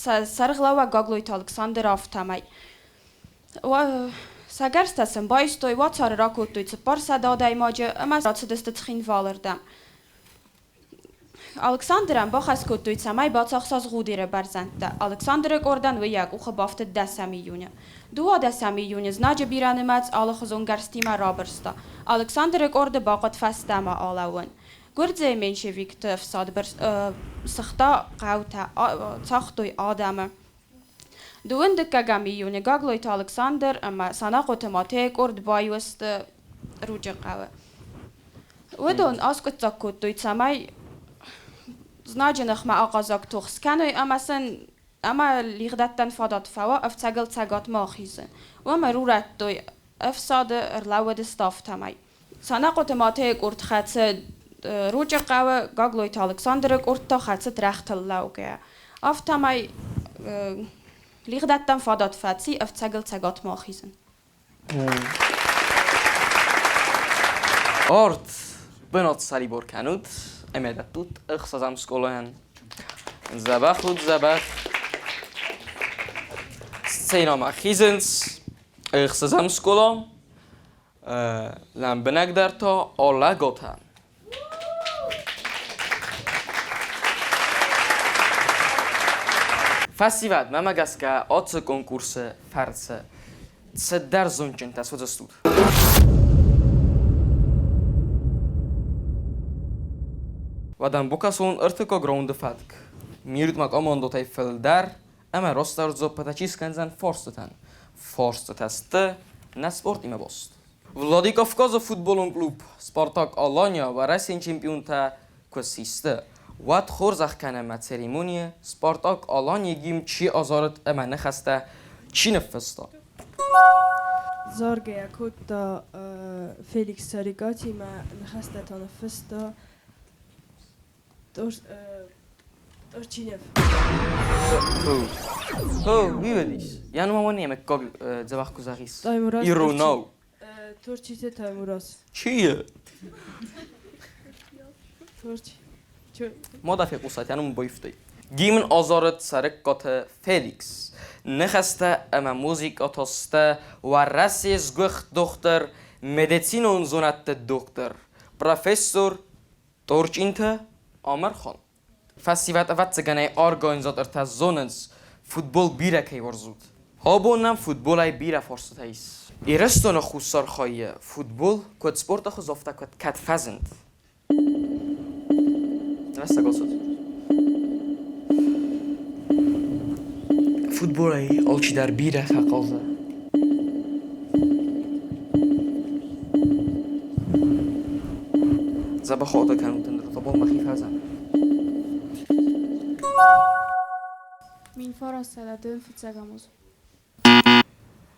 сӕ сӕргълӕууӕг Гаглойты Алыксандр афтӕмӕй. Сӕ гӕрзтӕ сын байстой, уацары ракодтой 400 адӕймаджы ӕмӕ рацыдысты Цхинвалы рдӕм. Алыксандрӕн бахӕс кодтой, цӕмӕй бацахса Згъудеры бӕрзӕндтӕ. Алыксандры къордӕн уый йӕ къухы бафтыд 10 июны. 12 июны знаджы бирӕнымӕц алыхуызон гӕрзтимӕ рабырста. Алыксандры къорды бахъуыд фӕстӕмӕ алӕууын. Гуырдзыйы меньшевикты ӕфсад сыгъта хъӕутӕ, цагътой адӕмы. Дыууын дыккӕгӕм июны Гаглойты Алыксандр ӕмӕ Санахъоты Матейы къорд баиу сты Ручъы хъӕуы. Уыдон аскъуыддзаг кодтой, цӕмӕй знаджы ныхмӕ ахъаззаг тох скӕной ӕмӕ сын ӕмӕ лигъдӕттӕн фадат фӕуа ӕфцӕгыл цӕгатмӕ ахизын. Уым ӕрурӕдтой ӕфсады ӕрлӕууыдысты афтӕмӕй. Санахъоты Матейы къорд хӕцы Ручъы хъӕуы, Гаглойты Алыксандры къорд та хӕцыд рӕгътыл лӕугӕйӕ. Афтӕмӕй лигъдӕттӕн фадат фӕци ӕфцӕгыл цӕгатмӕ ахизын. Арт бынат сӕрибар кӕнут ӕмӕ дӕттут ӕхсӕзӕм скъолайӕн. Дзӕбӕх ут, дзӕбӕх. Сценӕмӕ хизынц ӕхсӕзӕм скъола, лӕмбынӕгдӕр та Алӕгатӕ. Фӕсивӕд, мӕмӕ гӕсгӕ, ацы конкурсы фӕрцы цыдӕр зондджынтӕ суыдзыстут. Уӕдӕ бакӕсон ӕртыккаг раунды фӕтк. Мирдмӕ командотӕй фылдӕр ӕмӕ растдӕр дзуаппытӕ чи скӕндзӕн фарстытӕн. Фарстытӕ сты нӕ спортимӕ баст. Владикавказы футболон клуб «Спартак-Алания» Уӕрӕсейы чемпионтӕ куы систы, уӕд хорзӕх кӕнӕм церемонийы «Спартак-Аланийы» гимн чи азарыд ӕмӕ ныхӕстӕ чи ныффыста. Заргӕ кодта Феликс Цӕрикъатимӕ, ныхӕстӕ та ныффыста Торчинев. Хо, уый уыдис. Йӕ ном уын мыггаг дзӕбӕх куы зӕгъис. Иронау. Торчиты Таймураз. Чи? Торчи. Ма дӕ фехъусат, йӕ ном баивтай. Гимн азарыд Цӕрыккаты Феликс. Ныхӕстӕ ӕмӕ музыкӕ сты Уӕрӕсейы сгуыхт дохтыр, медицинон зонӕдты доктор, профессор Торчъинты Амырхан. Фӕсивӕд ӕвӕццӕгӕнӕй организатортӕ зонынц, футбол бирӕ кӕй уарзут. Абон нӕм футболӕй бирӕ фарстытӕ ис. Ирыстоны хуссар хайы футбол куыд спорты хуыз, афтӕ куыд кӕд фӕзынд? Рӕстӕг ацыд. Футболӕй алчидӕр бирӕ фӕхъазы. Дзӕбӕх хъуыды кӕнут ныр, абон мӕхи фӕзӕн. 1921 аз.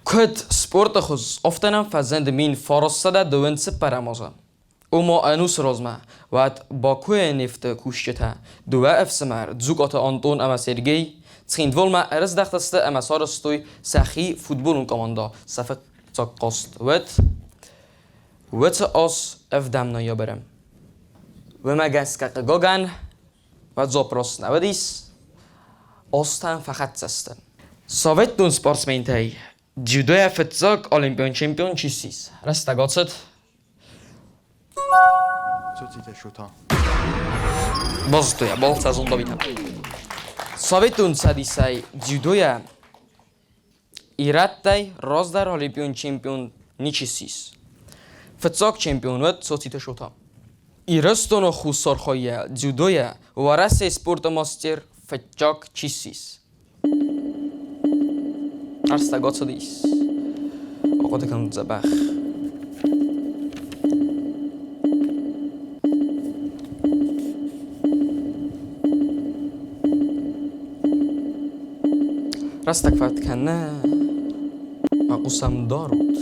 Куыд спорты хуыз, афтӕ нӕм фӕзынд 1924 азы. Ома ӕнусы размӕ, уӕд Бакуйы нефты кусджытӕ, дыууӕ ӕфсымӕр Дзукъаты Антон ӕмӕ Сергей, Цхинвалмӕ ӕрыздӕхтысты ӕмӕ сарӕзтой сӕхи футболон командӕ сӕ фыццаг хъазт уыд уыцы аз ӕвдӕм ноябры. Уымӕ гӕсгӕ, хъыгагӕн, уӕд запрос нӕ уыдис, азтӕм фӕхӕццӕ сты. Советон спортсментӕй дзюдойӕ фыццаг олимпион чемпион чи ссис? Рӕстӕг ацыд. Цоциты Шота. Базыдтой йӕ, балцӕзон Давитӕ. Советон Цӕдисӕй дзюдойӕ ирӕттӕй раздӕр олимпион чемпион ничи ссис. Фыццаг чемпион уыд Цоциты Шота. Ирыстоны Хуссар хайӕ дзюдойӕ Уӕрӕсейы спорты мастер фыццаг чи ссис? Рӕстӕг ацыдис. Ахъуыды кӕнут дзӕбӕх. Рӕстӕг фӕд кӕны, хъус ӕм дарут.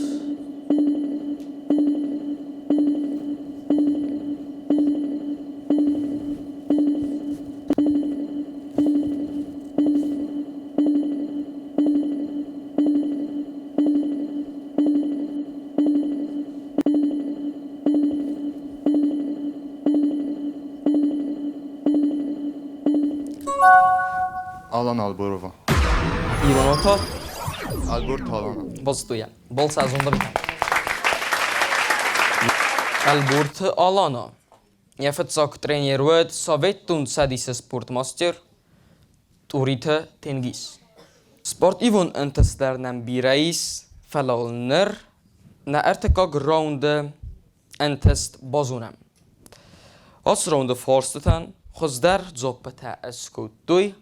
Алан Алборова. Ирон та? Альборт Алана. Базыдтой Балцы зондабитӕ. Ӕлборты Алана. Йӕ фыццаг тренер уыд Советон Цӕдисы спортмастер Тъуриты Тенгиз. Спортивон ӕнтыст дӕр нӕм бирӕ ис, фӕлӕ уал ныр нӕ ӕртыккаг раунды ӕнтыст базонӕм. Ацы раунды фарстытӕн хуыздӕр дзуаппытӕ скодтой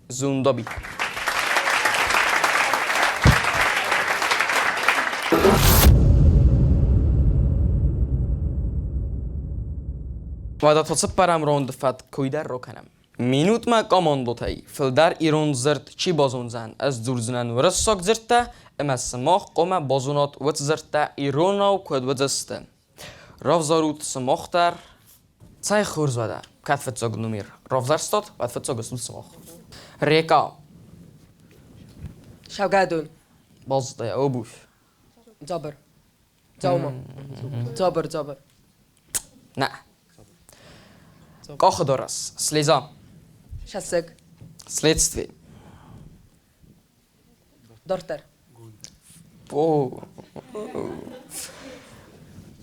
Зундаби. Уӕдӕ та цыппӕрӕм раунды фӕтк куыйдӕр ракӕнӕм. Минутмӕ командотӕй фылдӕр ирон дзырд чи базондзӕн, ӕз дзурдзынӕн уырыссаг дзырдтӕ ӕмӕ сымах хъуамӕ базонат уыцы дзырдтӕ иронау куыд уыдзысты. Равзарут сымах дӕр. Цӕй хорз уӕдӕ, кӕд фыццаг номер равзӕрстат, уӕд фыццаг стут сымах. Река. Саугӕдон. Базыдта обувь. Дзабыр. Дзаума. Дзабыр, дзабыр. Нӕ. Къахыдарӕс. Слеза. Сӕссыг. Следствие. Дарддӕр. О.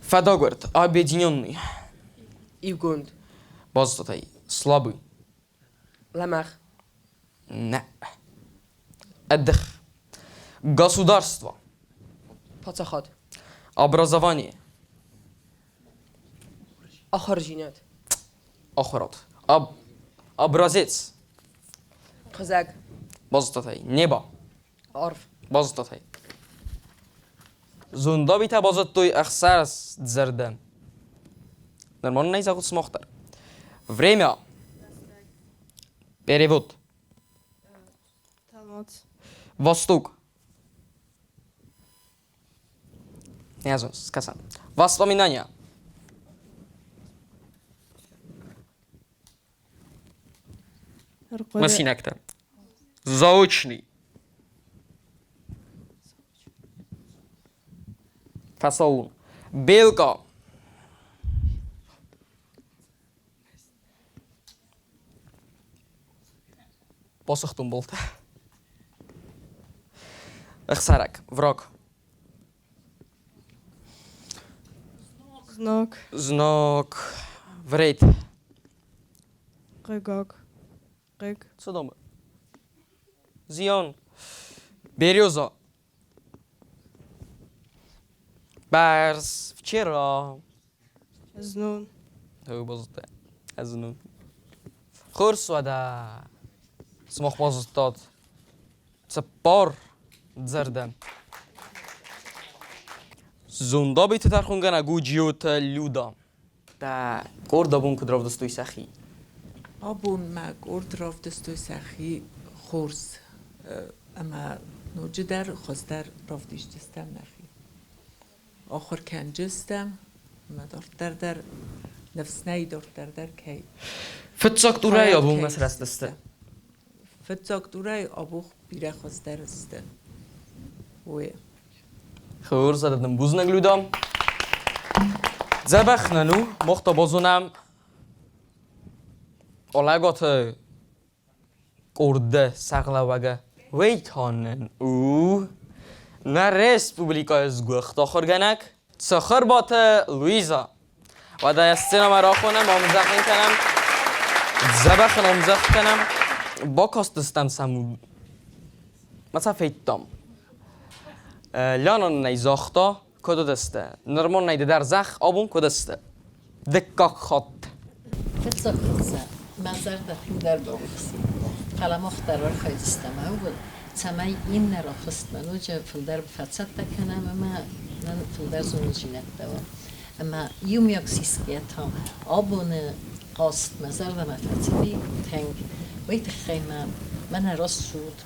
Фӕдагуырд. Объединенный. Иугонд. Базыдтай. Слабый. Лӕмӕгъ. Нӕ. Ӕдых. Государство. Паддзахад. Образование. Ахуырдзинад. Ахуырад. Об... Образец. Хызӕг. Базыдтай. Небо. Арв. Базыдтай. Зондабитӕ базыдтой ӕхсӕз дзырды. Нормально зӕгъут сымах дӕр. Время. Перевод. Тӕлмац. Восток. Не знаю, скӕсӕн. Воспоминания. Мысинӕгтӕ. Заочный. Фӕцӕуын. Белка. Посыхтон болтӕ. Ӕхсӕрӕг. Враг. Знаг. Знаг. Вред. Хъыгаг. Хъыг. Цы домы? Зиан. Береза. Бӕрз. Вчера. Знон. Базыдта. Знон. Хорз уӕдӕ. Сымах базыдтат. Цыппар дзырды. Зондабиты тӕрхонгӕнӕг у Джиоты Люда. Дӕ къорд абон куыд равдыстой сӕхи? Абон мӕ къорд равдыстой сӕхи хорз ӕмӕ ноджыдӕр хуыздӕр равдисдзыстӕм нӕхи. Ахуыр кӕнджыстӕм ӕмӕ дарддӕр дӕр ныфс нӕй дарддӕр дӕр кӕй. Фыццаг турӕй абонмӕ срӕзтысты? Фыццаг турӕй абон бирӕ хуыздӕр сты. Уый. Хорз, дын бузныг, Люда. Дзӕбӕх нын у, мах та базонӕм Алӕгаты къорды сӕргълӕууӕгы Уейтонен у нӕ республикӕйы сгуыхт ахуыргӕнӕг Цӕхӕрбаты Луиза. Уӕдӕ йӕ сценӕмӕ рахонӕм, ӕмдзӕгъд ын кӕнӕм, дзӕбӕх ын ӕмдзӕгъд кӕнӕм. Бакастыстӕм сӕм, ма сӕ федтам. Лянон нӕ загъта, Куыд уыдысты? Нырмонӕй ды дӕр зӕгъ, абон куыд сты? Дыккаг хатт. Фыццаг хатт мӕ зӕрдӕ тынгдӕр барухс и. Фӕлӕ мах дӕр архайдзыстӕм ууыл, цӕмӕй иннӕ рахызтмӕ ноджы фылдӕр фӕцӕттӕ кӕнӕм ӕмӕ нын фылдӕр зонындзинӕдтӕ уа. Ӕмӕ иумиаг сисгӕйӕ та абоны хъазт мӕ зӕрдӕмӕ фӕцыди тынг. Уый тыххӕй мӕ мӕнӕ рӕсугъд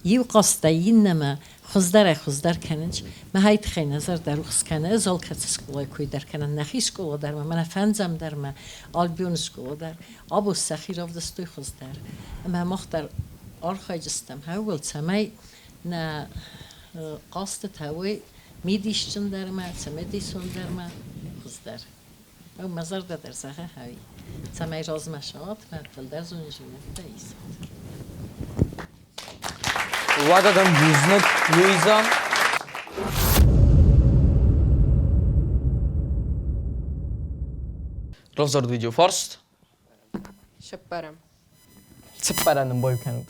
иу хъазтӕй иннӕмӕ хуыздӕрӕй-хуыздӕр кӕнынц. Махӕй тыххӕй нӕ зӕрдӕ рухс кӕны. Ӕз алкӕцы скъолайы кой дӕр кӕнын, нӕхи скъола дӕр ма, мӕнӕ фӕндзӕм дӕр ма, Альбионы скъола дӕр. Абон сӕхи равдыстой хуыздӕр. Ӕмӕ мах дӕр архайдзыстӕм ууыл, цӕмӕй нӕ хъазтытӕ уой мидисджындӕр ма, цымыдисондӕр ма, хуыздӕр. Мӕ зӕрдӕ дӕр зӕгъы ӕви, цӕмӕй размӕ сӕуат мӕ фылдӕр зондзинӕдтӕ исат. Уӕдӕ дӕм бузныг, Луиза. Равзӕрд видеофарст. Цыппӕрӕм. Цыппӕрӕн ын бой кӕнут.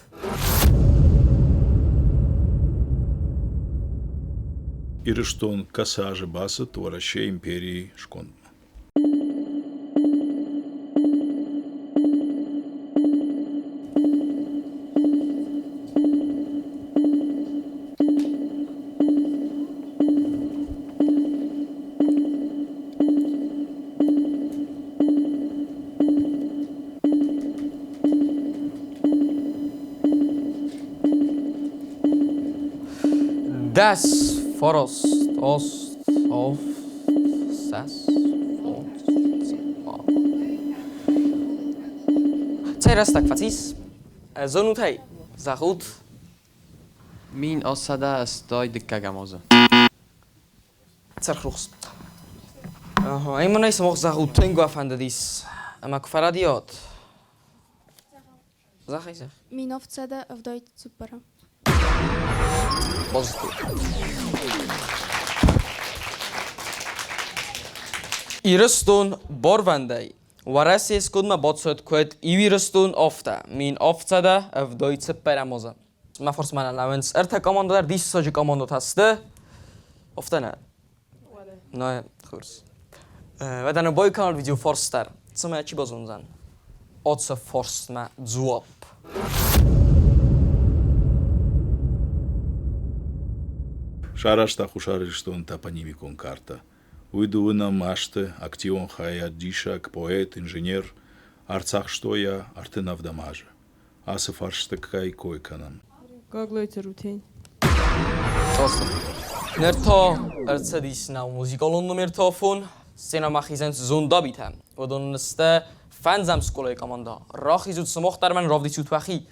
Ирыстон кӕцы азы бацыд Уӕрӕсейы империйы скондмӕ? 10, фараст, аст, авд, сӕс, фондз, цыппар. Цӕй рӕстӕг фӕцис? Зонут ӕй? Зӕгъут. 1882 азы. Цӕрхрухс. Ӕмӕ сымах зӕгъут, тынг уӕ фӕндыдис. Ӕмӕ куы фӕрӕдийат. Зӕгъ ӕй, зӕгъ. 1774. Базыдтой. Ирыстон барвӕндӕй Уӕрӕсейы скондмӕ бацыд куыд иу Ирыстон, афтӕ. 1774 азы. Мӕ фарсмӕ нӕ лӕууынц ӕртӕ командӕ дӕр, диссаджы командӕтӕ сты. Афтӕ нӕ? Нӕ, хорз. Уӕдӕ нӕ байкӕнӕд видеофарст дӕр. Цымӕ чи базондзӕн? Ацы фарстмӕ дзуапп. Сарӕзта Хуссар Ирыстоны топонимикон картӕ. Уый дыууынӕм азты активон хайадисӕг, поэт, инженер ӕрцахстой йӕ 37 азы. Ацы фарсты кӕй кой кӕнӕм? Гаглойты Рутен. Ныр та ӕрцыдис нӕ музыкалон номерты афон. Сценӕмӕ хизынц зондабитӕ. Уыдон сты фӕндзӕм скъолайы командӕ. Рахизут сымах дӕр мӕн равдисут уӕхи.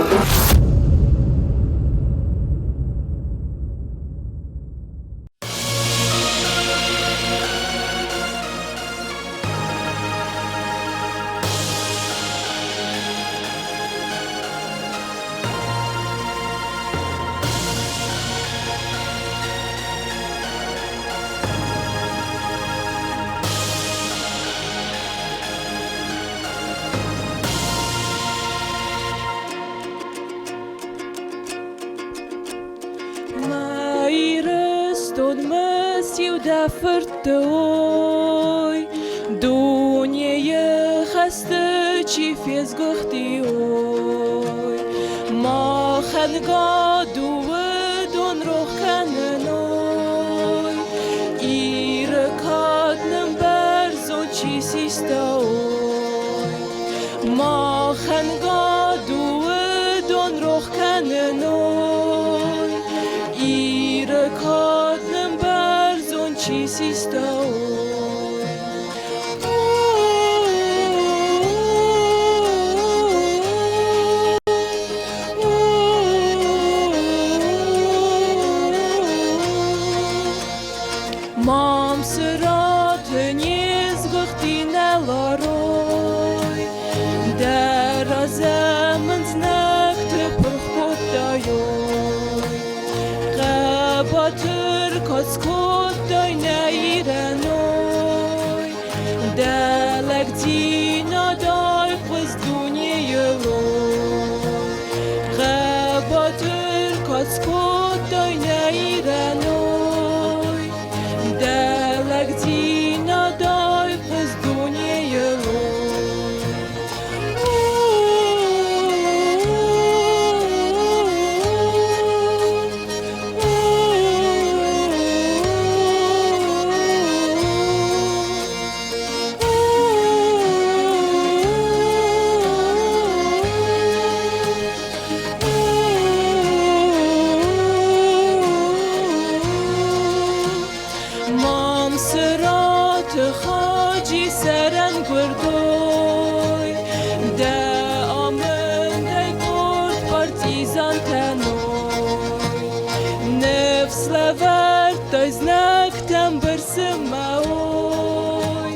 Мӕ Ирыстонмӕ сиу дӕ фыртты ой, Дунейы хӕсты чи фесгуыхти, ой. Махӕн гад у уыдон рох кӕнын, ой. Иры кад нын бӕрзонд чи систа, ой. Махӕн гад у уыдон рох кӕнын, ой. Иры кад нын бӕрзонд чи систа, ой. Мамсыраты не сгуыхти нӕларой, Дӕ разӕмын знӕгты пырх кодтай, ой. Хъӕбатыр кад скодтай нӕ Ирӕн, ой. Битарты Хаджи сӕрӕн гуырдой, Дӕ амындӕй къорд партизантӕ ной. Ныфс лӕвӕрдтай знӕгтӕм бырсынмӕ, ой,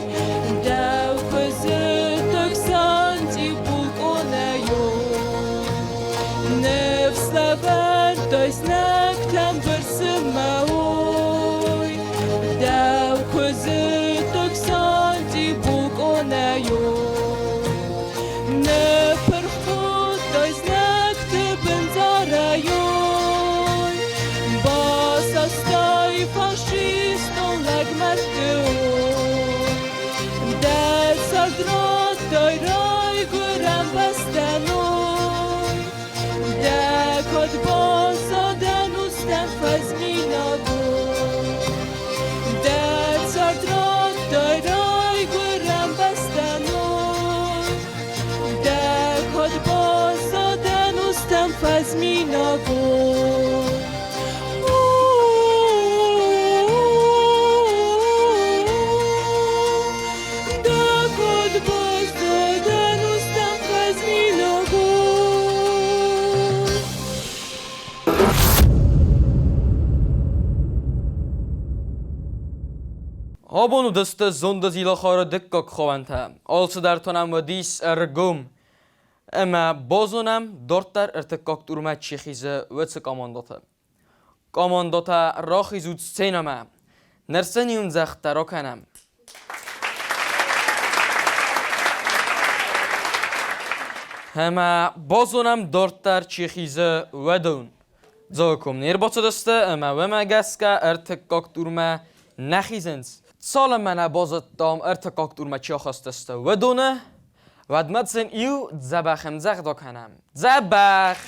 Дӕу куы зыдтой Ксанти булкъонӕй, ой. Ныфс лӕвӕрдтай знӕгтӕм бырсынмӕ, ой, Дӕу куы зыдтой Ксанти булкъонӕй, ой. Ныппырх кодтай знӕгты бындзарӕй, ой, Басастай фашистон лӕгмӕрдты, ой. Дӕ цард радтай райгуырӕн бӕстӕн, ой, Дӕ кад баззад ӕнустӕм фӕзминаг, ой. Дӕ цард радтай райгуырӕн бӕстӕн, ой, Дӕ кад баззад ӕнустӕм фӕзминаг, ой. Дӕ кад баззад ӕнустӕм фӕзминаг, ой. Абон уыдысты зонды зилахары дыккаг ховӕнтӕ. Алцыдӕр та нӕм уыдис ӕргом. Ӕмӕ базонӕм, дарддӕр ӕртыккаг турмӕ чи хизы, уыцы командӕты. Командӕтӕ рахизут сценӕмӕ. Ныр сын иундзӕгъдтӕ ракӕнӕм. Ӕмӕ базонӕм, дарддӕр чи хизы, уыдон. Дзӕуӕгком не рбацыдысты ӕмӕ уымӕ гӕсгӕ ӕртыккаг турмӕ нӕ хизынц. Цалынмӕ нӕ базыдтам, ӕртыккаг турмӕ чи ахызтысты, уыдоны, уӕдмӕ сын иу дзӕбӕх ӕмдзӕгъд акӕнӕм. Дзӕбӕх!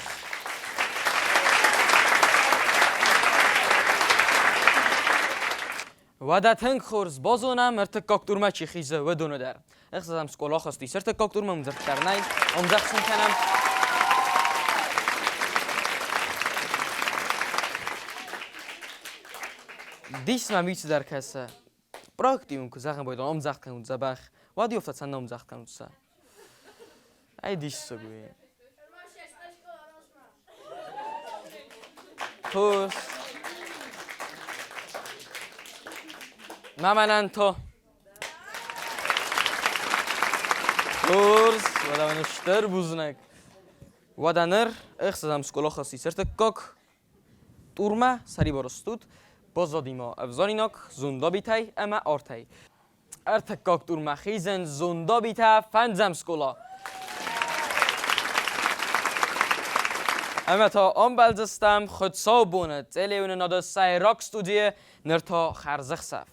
Уӕдӕ тынг хорз базонӕм, ӕртыккаг турмӕ чи хизы, уыдоны дӕр. Ӕхсӕзӕм скъола хызтис ӕртыккаг турмӕ ӕмдзырд дӕр нӕй, ӕмдзӕгъд сын кӕнӕм. Дис мӕм ицыдӕр кӕсы. Проекты уын куы зӕгъын байдон, ӕмдзӕгъд кӕнут дзӕбӕх, уӕд иу цӕннӕ ӕмдзӕгъд кӕнут сӕ. Ай диссаг у. Хорз. Мӕ мӕнӕн то. Хорз, уӕдӕ мын стыр бузныг. Уӕдӕ ныр ӕхсӕзӕм скъола хӕссис ӕртыккаг турмӕ сӕрибар стут баззадимӕ ӕвзаринаг зондабитӕй ӕмӕ артӕй. Ӕртыккаг турмӕ хизынц зондабитӕ фӕндзӕм скъола. Ӕмӕ та ӕмбӕлдзыстӕм Хуыцаубоны Цъелеуыны нады сӕйраг студийы, ныр та хӕрзӕхсӕв.